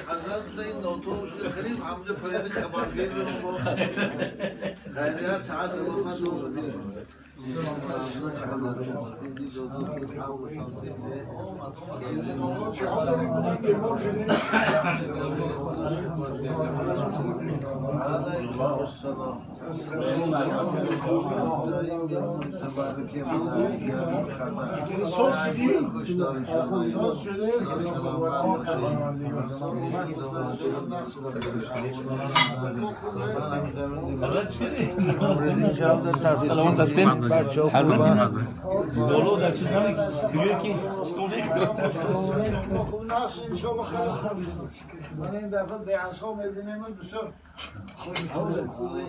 حضرت این نوتو شده خیلی همونجا پرید خبرگیر رو با خیریت ساعت سلامت رو بدید. من این دفعه به عصا میبینیم بسیار خوشحالم. خوبه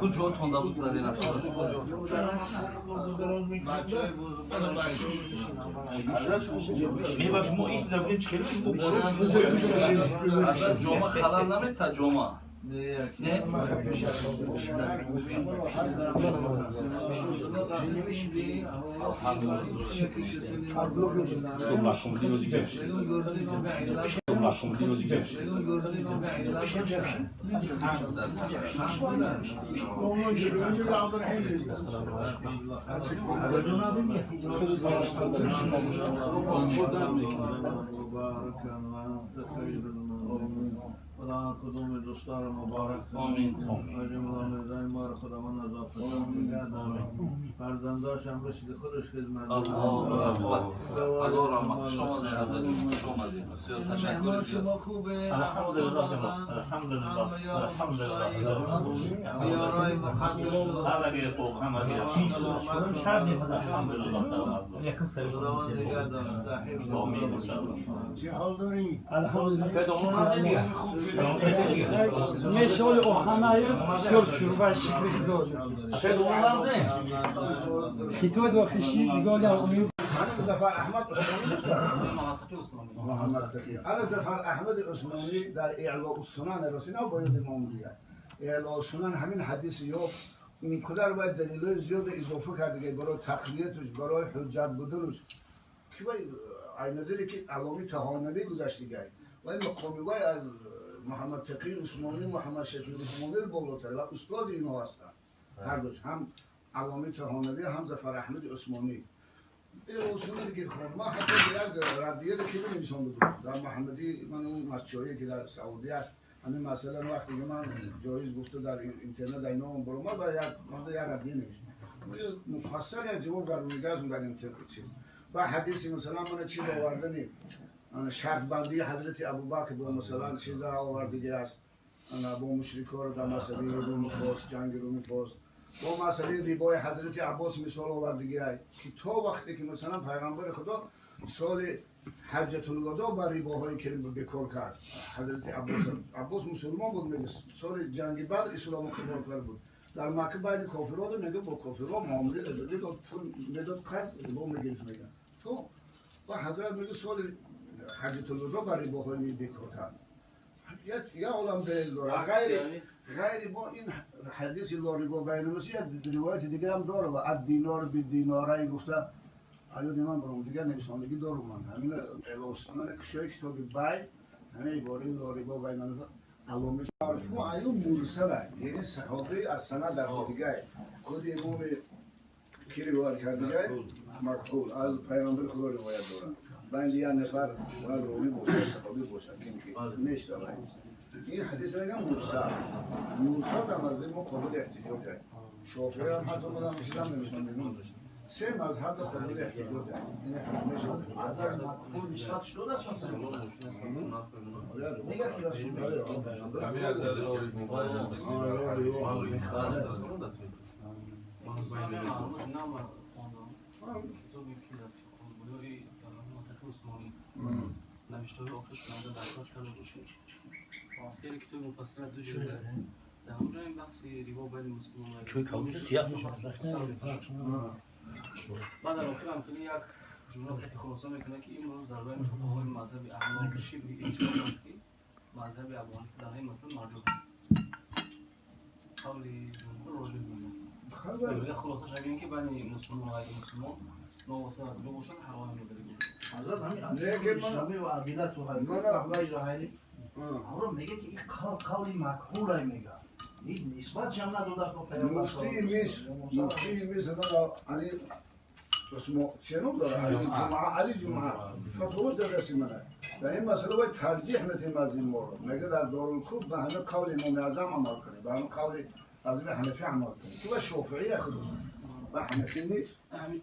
کجا تونده بود زدین میبخش ما ایش نبودیم چه خیلی جمعه خلال نمید تا جمعه نه خدا کدوم دوستان مبارک آمین. آمین. ما خداوند عذاب نگهدار فرزنداش هم مثل خودش خدمت. الله اکبر. هزار رحمت شما شما تشکر. شما خوبه؟ الحمدلله الحمدلله الحمدلله. زیارای مقدس همه خوب همه الحمدلله. خداوند نگهدار. آمین. چه حال داری؟ الحمدلله. Meşhur Ohanayı sör şükrü doğdu. Kitod ve xişi digol امید زفر احمد عثمانی محمد تقی انا زفر احمد عثمانی در اعلاء السنن رسینا باید امام دیگه اعلاء السنن همین حدیث یافت اونقدر باید دلیل زیاد اضافه کرد دیگه برای تقویتش برای حجت بودنش که باید نظری که علامی تهانوی گذشت دیگه و این مقامی وای از محمد تقی عثمانی محمد شفیع عثمانی بالاتر و استاد اینها هستند هر دوش هم علامی تهانوی هم زفر احمد عثمانی. این اصولی که خب ما حتی یک ردیه که بنویسم بود در محمدی من اون مسجدی که در سعودی است همین مثلا وقتی که من جایز گفته در اینترنت در نام برو ما با یک ردیه نوشتم مفصل یک جواب برمیگردم در اینترنت چیز و حدیثی مثلا من چیز آوردنی شرط بندی حضرت ابوبکر با مثلا چیزا آوردگی است با مشرکان رو در مسئله رومی فارس جنگ رومی فارس با مسئله ربای حضرت عباس مثال آوردگی که تا وقتی که مثلا پیغمبر خدا سال حجة الوداع بر رباهایی که بکار کرد حضرت عباس عباس مسلمان بود میگه سال جنگ بدر اسلام قبول کرد بود در مکه بین کافران میگه با کافران معامله داد پول میداد قرض ربا میگرفت میگه تو و حضرت میگه سال حجة الوداع بر رباهایی بکار کرد یه عالم دلیل داره غیر با این حدیث لا ربا بین المسیح روایت دیگه هم داره و الدینار بالدینارین گفته ایاد من برام دیگه نویسندگی دارم من همین اعلاء کشای کتاب بیع همین عباره لا ربا بین علامه شما ایو مرسله یعنی صحابه از سند در دیگه خود امام کی روایت کرده دیگه مکحول از پیامبر خدا روایت داره بین یه نفر و راوی باشه صحابی باشه که نشته این حدیث میگم مرسل مرسل هم از ما قابل احتجاج است. شافعی هم حتی مدام میشیدم نمیشون سه مذهب قابل احتجاج است. این همیشه از مکحول نسبت شده است میگه که رسول نوشته‌های آخرش اومده درخواست کرده باشه. خیلی کتاب مفصل دو جلده. در اونجا این بحث ریبا بین مسلمان و چون کابوس سیاه میشه. بعد در آخر هم خیلی یک جمله که خلاصه میکنه که امروز در بین فقهای مذهب احناف شبه اتفاق است که مذهب ابو حنیفه در این مسئله مرجوح، قول جمهور راجح میگه. میگه خلاصش این که بین مسلمان و غیر مسلمان نواسه دو باشن حرام میبره. حضرت همین لیکن من- اسلامی و عدالت و غیره من- اسرائیلی همراه میگه که این قول قولی مکحول میگه، این نسبت هم نداده است با پیامبر. مفتی میس، مفتی میس من علی اسمه چه نام داره، علی جمعه، علی جمعه فتواش در دست منه. در این مسئله باید ترجیح میتیم از این مورد. میگه در دارالکوف به همه قول امام اعظم عمل کنه، به همه قول از حنفی عمل کنه، تو شافعی خود به حنفی نیست. همین